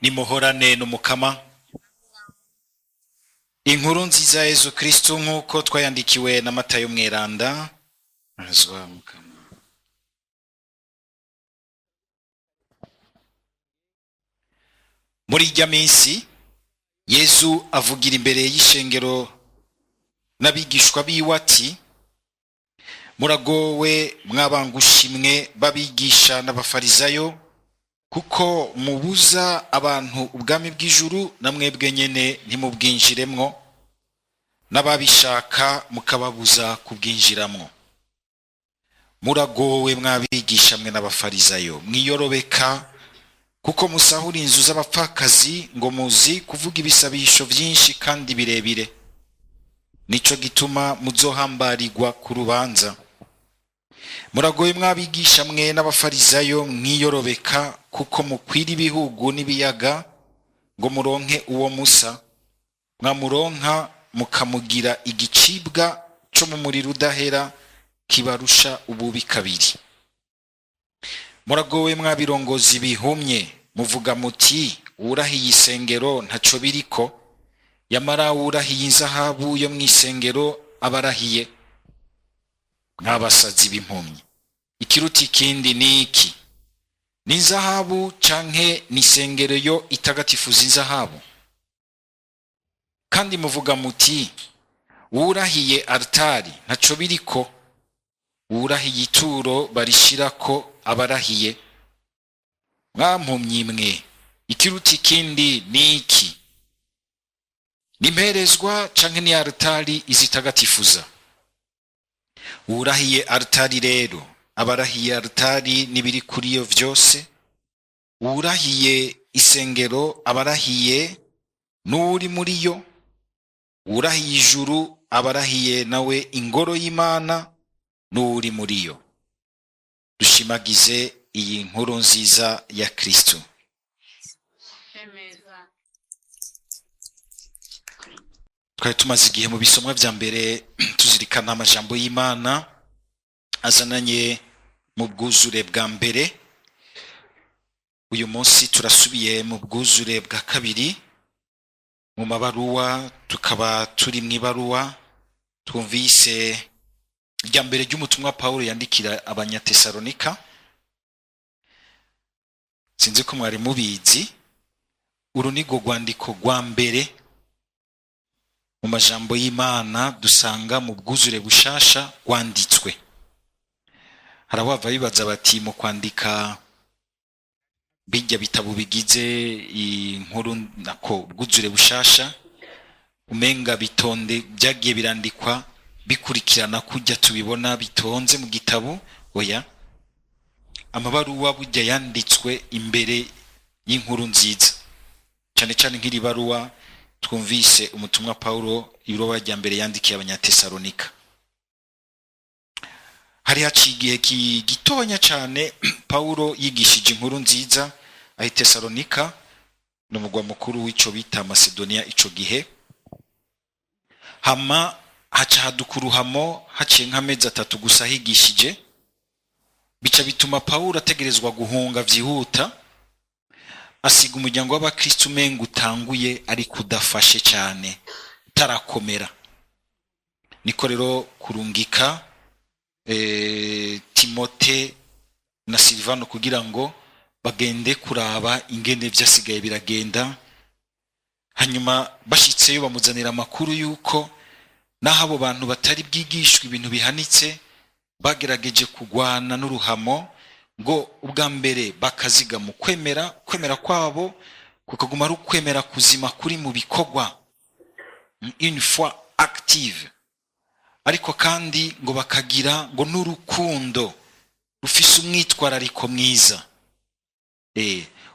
Nimuhorane n'Umukama. Inkuru nziza ya Yezu Kristu nk'uko twayandikiwe na Matayo Mweranda. Azwa Mukama. Muri irya minsi Yezu avugira imbere y'ishengero n'abigishwa biwe ati: muragowe mwabangushimwe b'abigisha n'abafarizayo, kuko mubuza abantu ubwami bw'ijuru, na mwebwe nyene ntimubwinjiremwo, n'ababishaka mukababuza kubwinjiramwo. Muragowe mwabigisha mwe n'abafarizayo, mwiyorobeka, kuko musahura inzu z'abapfakazi ngo muzi kuvuga ibisabisho vyinshi kandi birebire. Nico gituma muzohambarirwa ku rubanza. Muragowe mwabigisha mwe n'abafarizayo, mwiyorobeka, kuko mukwira ibihugu n'ibiyaga ngo muronke uwo musa, mwamuronka mukamugira igicibwa co mu muriro udahera kibarusha ububi kabiri. Muragowe mwabirongozi bihumye, muvuga muti uwurahiye isengero ntaco biriko, yamara uwurahiye inzahabu yo mw'isengero abarahiye. Mwabasazi b'impumyi, ikiruta ikindi ni iki? Ni inzahabu canke ni isengero yo itagatifuza inzahabu? Kandi muvuga muti uwurahiye altari ntaco biriko, uwurahiye ituro barishirako abarahiye. Mwampumyi mwe, ikiruta ikindi ni iki? Ni imperezwa canke ni altari izitagatifuza? Uwurahiye altari rero abarahiye altari n'ibiri kuri yo vyose, uwurahiye isengero abarahiye n'uwuri muri yo, uwurahiye ijuru abarahiye nawe ingoro y'Imana n'uwuri muri yo. Dushimagize iyi nkuru nziza ya Kristo. Twari tumaze igihe mu bisomwa vya mbere tuzirikana amajambo y'Imana azananye mu bwuzure bwa mbere. Uyu munsi turasubiye mu bwuzure bwa kabiri mu mabaruwa, tukaba turi mw'ibaruwa twumvise rya mbere ry'umutumwa Paulo yandikira Abanyatesalonika. Sinzi ko mwari mubizi, uru ni rwo rwandiko rwa mbere mu majambo y'Imana dusanga mu bwuzure bushasha rwanditswe. Hari abava bibaza bati mu kwandika bijya bitabo bigize inkuru nako bwuzure bushasha, umenga bitonde byagiye birandikwa bikurikirana kujya tubibona bitonze mu gitabo. Oya, amabaruwa bujya yanditswe imbere y'inkuru nziza, cyane cyane nk'iri baruwa twumvise umutumwa Paulo ibaruwa rya mbere yandikiye Abanyatesalonika. Hari haciye igihe gitonya cyane Paulo yigishije inkuru nziza aho i Tesalonika, ni umugwa mukuru w'ico bita Macedonia ico gihe. Hama haca hadukuruhamo, haciye nk'amezi atatu gusa higishije, bica bituma Paulo ategerezwa guhunga vyihuta, asiga umuryango w'abakristo umenga utanguye ariko udafashe cyane, utarakomera. Niko rero kurungika Timote na Silvano kugira ngo bagende kuraba ingene vyasigaye biragenda. Hanyuma bashitseyo bamuzanira amakuru yuko naho abo bantu batari bwigishwe ibintu bihanitse, bagerageje kugwana n'uruhamo, ngo ubwa mbere bakaziga mu kwemera, kwemera kwabo kukaguma ari ukwemera kuzima kuri mu bikorwa, une foi active, ariko kandi ngo bakagira ngo n'urukundo rufise umwitwarariko mwiza.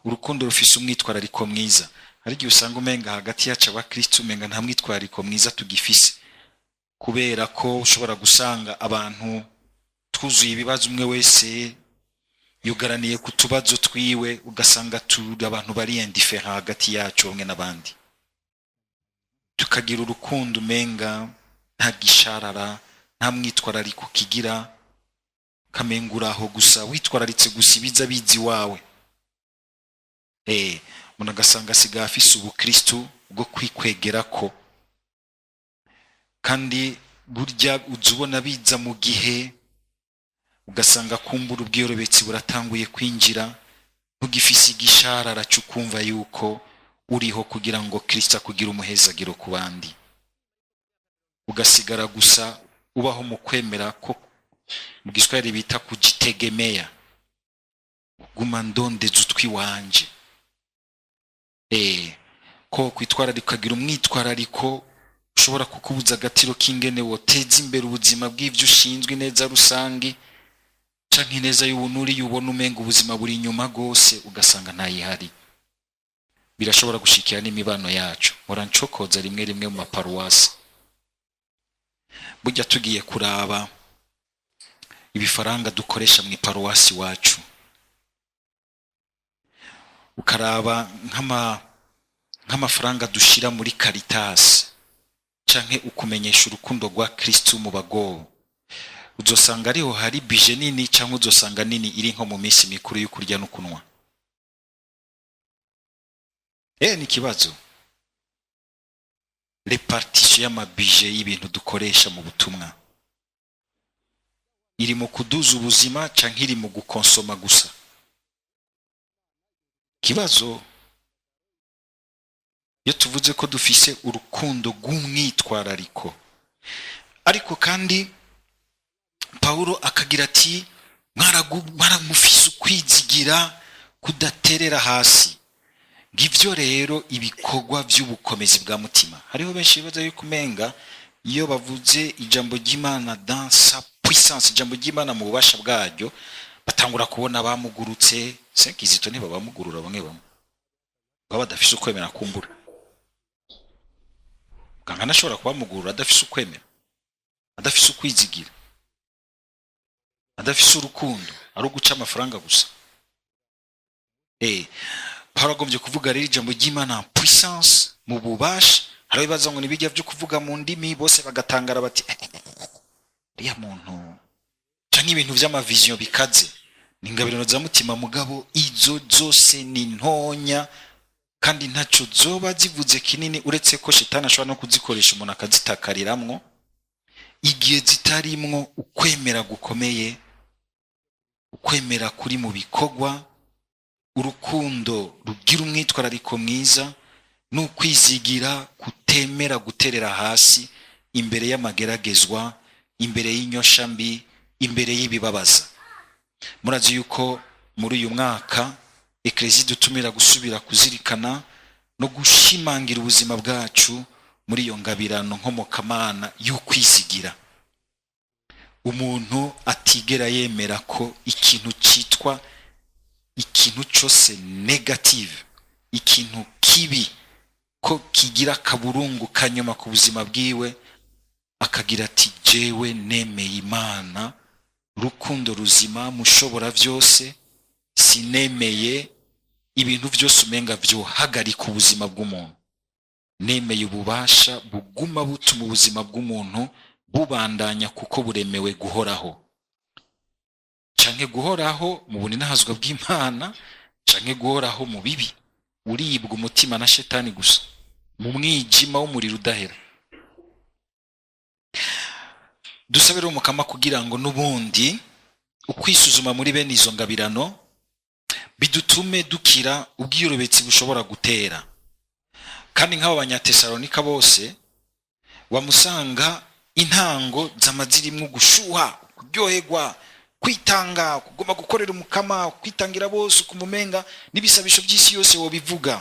Urukundo rufise umwitwarariko mwiza. Hari igihe usanga umenga hagati yacu abakristo umenga nta mwitwarariko mwiza tugifise, kubera ko ushobora gusanga abantu twuzuye ibibazo, umwe wese yugaraniye ku tubazo twiwe, ugasanga turi abantu bari indifférent hagati yacu bamwe n'abandi, tukagira urukundo umenga nta gisharara, nta mwitwarariko kigira, kamenga uraho gusa witwararitse gusa ibiza bizi wawe. Umuntu agasanga asigaye afise ubukristu bwo kwikwegerako, kandi burya uza ubona biza mu gihe, ugasanga kumbura ubwiyorobetsi buratanguye kwinjira, ntugifise igisharara c'ukumva yuko uriho kugira ngo Kristo akugire umuhezagiro ku bandi, ugasigara gusa ubaho mu kwemera ko mu Giswahili bita kujitegemea, guma ndondeza utwi wanje, ko kwitwararika, ukagira umwitwarariko ushobora kukubuza agatiro k'ingene woteza imbere ubuzima bw'ivyo ushinzwe, ineza rusangi canke ineza y'ubunuri, ubona umenga ubuzima buri inyuma gose, ugasanga ntayihari. Birashobora gushikira n'imibano yacu. Mpora ncokoza rimwe rimwe mu maparuwasi. Burya tugiye kuraba ibifaranga dukoresha mu iparuwasi wacu, ukaraba nk'amafaranga dushira muri Caritas canke ukumenyesha urukundo rwa Kristu mu bagobo, uzosanga ariho hari budget nini, canke uzosanga nini iri nko mu minsi mikuru yo kurya no kunywa. Ni ikibazo, répartition y'ama budget y'ibintu dukoresha mu butumwa iri mu kuduza ubuzima canke iri mu gukonsoma gusa? Ikibazo, iyo tuvuze ko dufise urukundo rw'umwitwarariko, ariko kandi Pawulo akagira ati: "Mwaramufise ukwizigira kudaterera hasi." Ngivyo rero ibikorwa by'ubukomezi bwa mutima. Hariho benshi bibaza yuko umenga iyo bavuze ijambo ry'Imana dans sa puissance, ijambo ry'Imana mu bubasha bwaryo, batangura kubona bamugurutse. Se Kizito ntibabamugurura? Bamwe bamwe baba badafise ukwemera. Kumbura muganga ntashobora kubamugurura adafise ukwemera, adafise ukwizigira, adafise urukundo, ari uguca amafaranga gusa. Pawulo agombye kuvuga rero ijambo ry'Imana puissance, mu bubasha. Hari abibaza ngo nibijya byo kuvuga mu ndimi, bose bagatangara bati: "Eh, eh, eh, uriya muntu", canke ibintu vy'ama vision bikaze, ni ingabirano za mutima. Mugabo izo zose ni ntonya kandi ntaco zoba zivuze kinini, uretse ko Shetani ashobora no kuzikoresha umuntu akazitakariramwo, igihe zitarimwo ukwemera gukomeye, ukwemera kuri mu bikorwa, urukundo rugira umwitwarariko mwiza n'ukwizigira kutemera guterera hasi imbere y'amageragezwa, imbere y'inyosha mbi, imbere y'ibibabaza. Murazi yuko muri uyu mwaka Eklezia dutumira gusubira kuzirikana no gushimangira ubuzima bwacu muri iyo ngabirano nkomokamana y'ukwizigira. Umuntu atigera yemera ko ikintu cyitwa ikintu cyose négative, ikintu kibi, ko kigira akaburungu kanyuma ku buzima bwiwe, akagira ati: "Jewe nemeye Imana rukundo ruzima mushobora byose, sinemeye ibintu byose umenga byohagarika ubuzima bw'umuntu, nemeye ububasha buguma butuma ubuzima bw'umuntu bubandanya, kuko buremewe guhoraho, canke guhoraho mu buninahazwa bw'Imana, canke guhoraho mu bibi, uribwa umutima na Shetani gusa, mu mwijima w'umuriro udahera." Dusabe rero Umukama kugira ngo n'ubundi ukwisuzuma muri bene izo ngabirano bidutume dukira ubwiyorobetsi bushobora gutera. Kandi nk'abo Banyatesalonika bose wamusanga intango zama zirimwo gushuha, kuryoherwa, kwitanga, kugomba gukorera Umukama, kwitangira bose, ukumumenga n'ibisabisho by'isi yose wobivuga,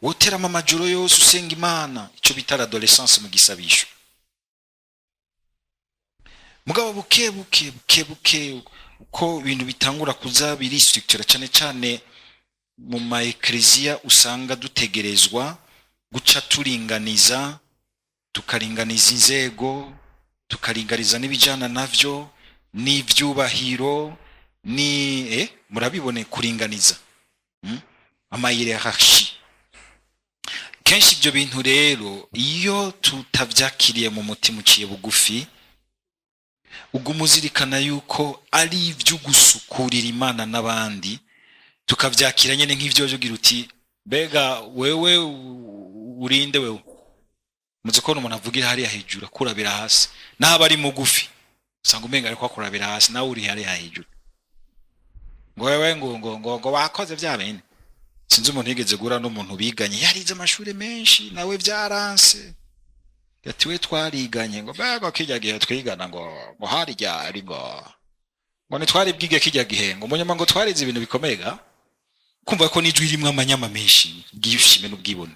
woterama amajoro yose usenga Imana, icyo bita l'adolescence mu gisabisho. Mugabo buke buke, buke buke, uko ibintu bitangura kuza biristructura, cyane cyane mu ma ekleziya, usanga dutegerezwa guca turinganiza, tukaringaniza inzego, tukaringaniza n'ibijyana navyo n'ivyubahiro, ni murabibone, kuringaniza ama hiérarchie. Kenshi ibyo bintu rero, iyo tutavyakiriye mu mutima uciye bugufi, uguma uzirikana yuko ari ibyo gusukurira Imana n'abandi. Tukavyakira nyene nk'ivyo ugira uti: "Mbega wewe urinde wewe?" Muzi ko umuntu avugira hariya hejuru akurabira hasi, n'aba ari mugufi usanga umenga ariko akurabira hasi, nawe uri hariya hejuru, ngo wewe ngo wakoze vya bene. Sinzi umuntu yigeze guhura n'umuntu biganye, yarize amashuri menshi, nawe vyaranse. Ati: "We twariganye." Ngo: "Mbega kirya gihe twigana," ngo "hari ryari?" Ngo "ntitwari bwige kirya gihe." Ngo munyuma ngo twarize ibintu bikomeye ga. Kumva ko n'ijwi rimwe amanyama menshi, bwishime n'ubwibone,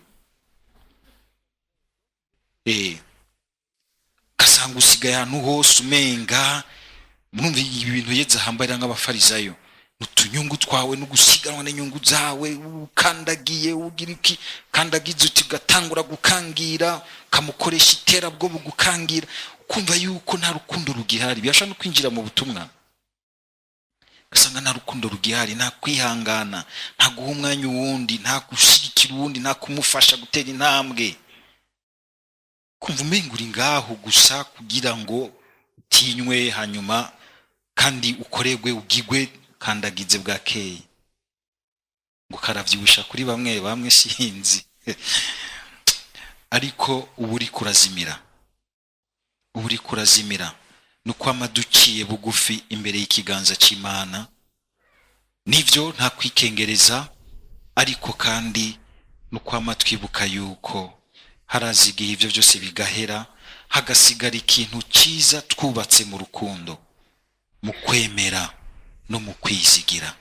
gasanga usigaye ahantu hose umenga murumva ibi bintu yeze ahambarira nk'abafarizayo, utunyungu twawe no gusiganwa n'inyungu zawe, ukandagiye ugira iki, kandagiza uti, ugatangura gukangira, ukamukoresha iterabwoba, gukangira, ukumva yuko nta rukundo rugihari. Birashobora no kwinjira mu butumwa, ugasanga nta rukundo rugihari, nta kwihangana, nta guha umwanya uwundi, nta gushyigikira uwundi, nta kumufasha gutera intambwe. Kumva umenga uri ngaho gusa kugira ngo utinywe, hanyuma kandi ukorerwe, ugigwe kandagize bwakeye, ngo karavyibusha kuri bamwe bamwe, sinzi. Ariko uba uri kurazimira, uba uri kurazimira. Ni ukwama duciye bugufi imbere y'ikiganza cy'Imana. Nivyo, nta kwikengereza, ariko kandi ni ukwama twibuka yuko haraza igihe ibyo byose bigahera, hagasigara ikintu cyiza twubatse mu rukundo, mu kwemera no mu kwizigira,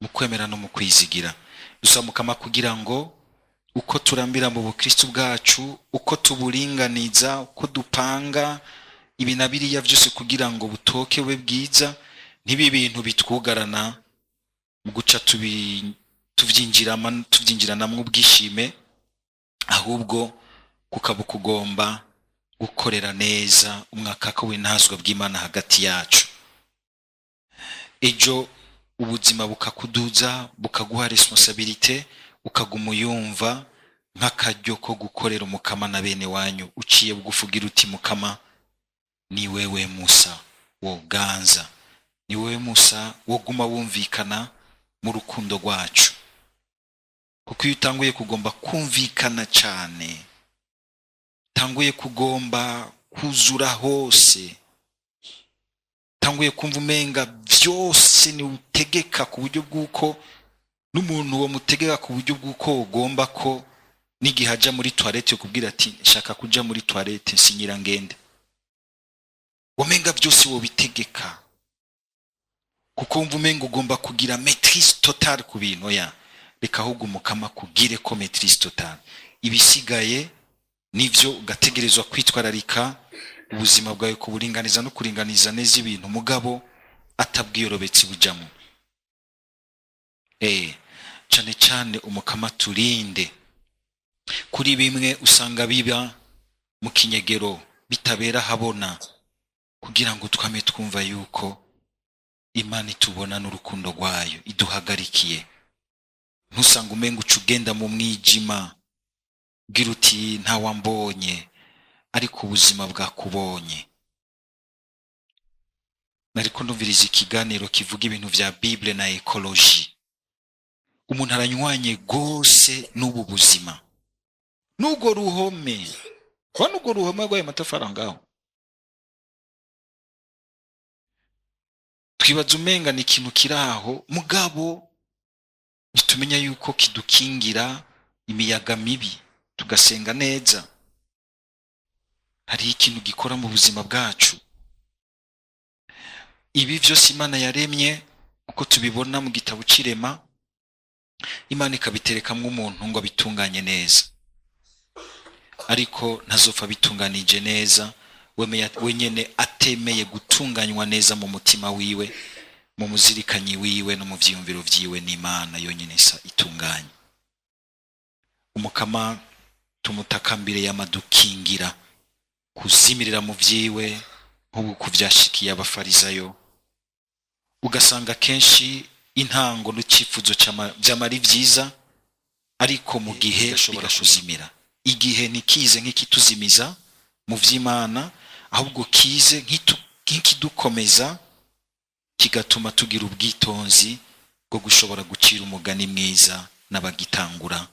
mu kwemera no mu kwizigira. Dusaba Mukama kugira ngo uko turambira mu bukristo bwacu, uko tuburinganiza, uko dupanga ibi na biriya byose kugira ngo butoke bube bwiza, ntibi ibintu bitwugarana mu guca tubyinjiranamwo ubwishime, ahubwo kukaba kugomba gukorera neza umwakaka w'intazwa bw'Imana hagati yacu. Ejo ubuzima bukakuduza, bukaguha responsabilité, ukaguma uyumva nk'akaryo ko gukorera Umukama na bene wanyu, uciye bugufi, ugira uti: "Mukama, ni wewe Musa woganza, ni wewe Musa woguma wumvikana mu rukundo rwacu." Kuko iyo utanguye kugomba kumvikana cyane, utanguye kugomba kuzura hose, utanguye kumva umenga byose ni utegeka, ku buryo bw'uko n'umuntu wo mutegeka, ku buryo bw'uko ugomba ko n'igihe aja muri toilette kubwira ati: "Nshaka kuja muri toilette, nsinyira ngende." Umenga byose wobitegeka, kuko wumva umenga ugomba kugira maîtrise totale ku bintu. Ya reka ahubwo Umukama kugire ko maîtrise totale. Ibisigaye nivyo ugategerezwa kwitwararika ubuzima bwawe, kuburinganiza no kuringaniza neza ibintu, mugabo atabwiyorobetse bujamo. Cane cane Umukama turinde kuri bimwe usanga biba mu kinyegero, bitabera habona, kugira ngo twame twumva yuko Imana itubona n'urukundo rwayo iduhagarikiye. Ntusanga umenga uca ugenda mu mwijima, ugira uti: "Ntawambonye," ariko ubuzima bwakubonye. Nariko ndumviriza ikiganiro kivuga ibintu vya Bible na écologie. Umuntu aranywanye rwose n'ubu buzima, n'urwo ruhome, kwa n'urwo ruhome rw'ayo matafari ngaho. Twibaza umenga ni ikintu kiri aho, mugabo ntitumenya yuko kidukingira imiyaga mibi, tugasenga neza. Hariho ikintu gikora mu buzima bwacu. Ibi byose Imana yaremye, uko tubibona mu gitabo c'irema, Imana ikabiterekamwo umuntu ngo abitunganye neza, ariko ntazopfa abitunganije neza wenyene atemeye gutunganywa neza mu mutima wiwe, mu muzirikanyi wiwe no mu vyiyumviro vyiwe n'Imana yonyene isa itunganye. Umukama tumutakambire yamadukingira kuzimirira mu vyiwe, nk'ubu kuvyashikiye abafarizayo. Ugasanga kenshi intango n'icifuzo vyamara vyiza, ariko mu gihe bigashobora kuzimira. Igihe ntikize nk'ikituzimiza mu vy'Imana, ahubwo kize nk'ikidukomeza, kigatuma tugira ubwitonzi. bwo gushobora gucira umugani mwiza n'abagitangura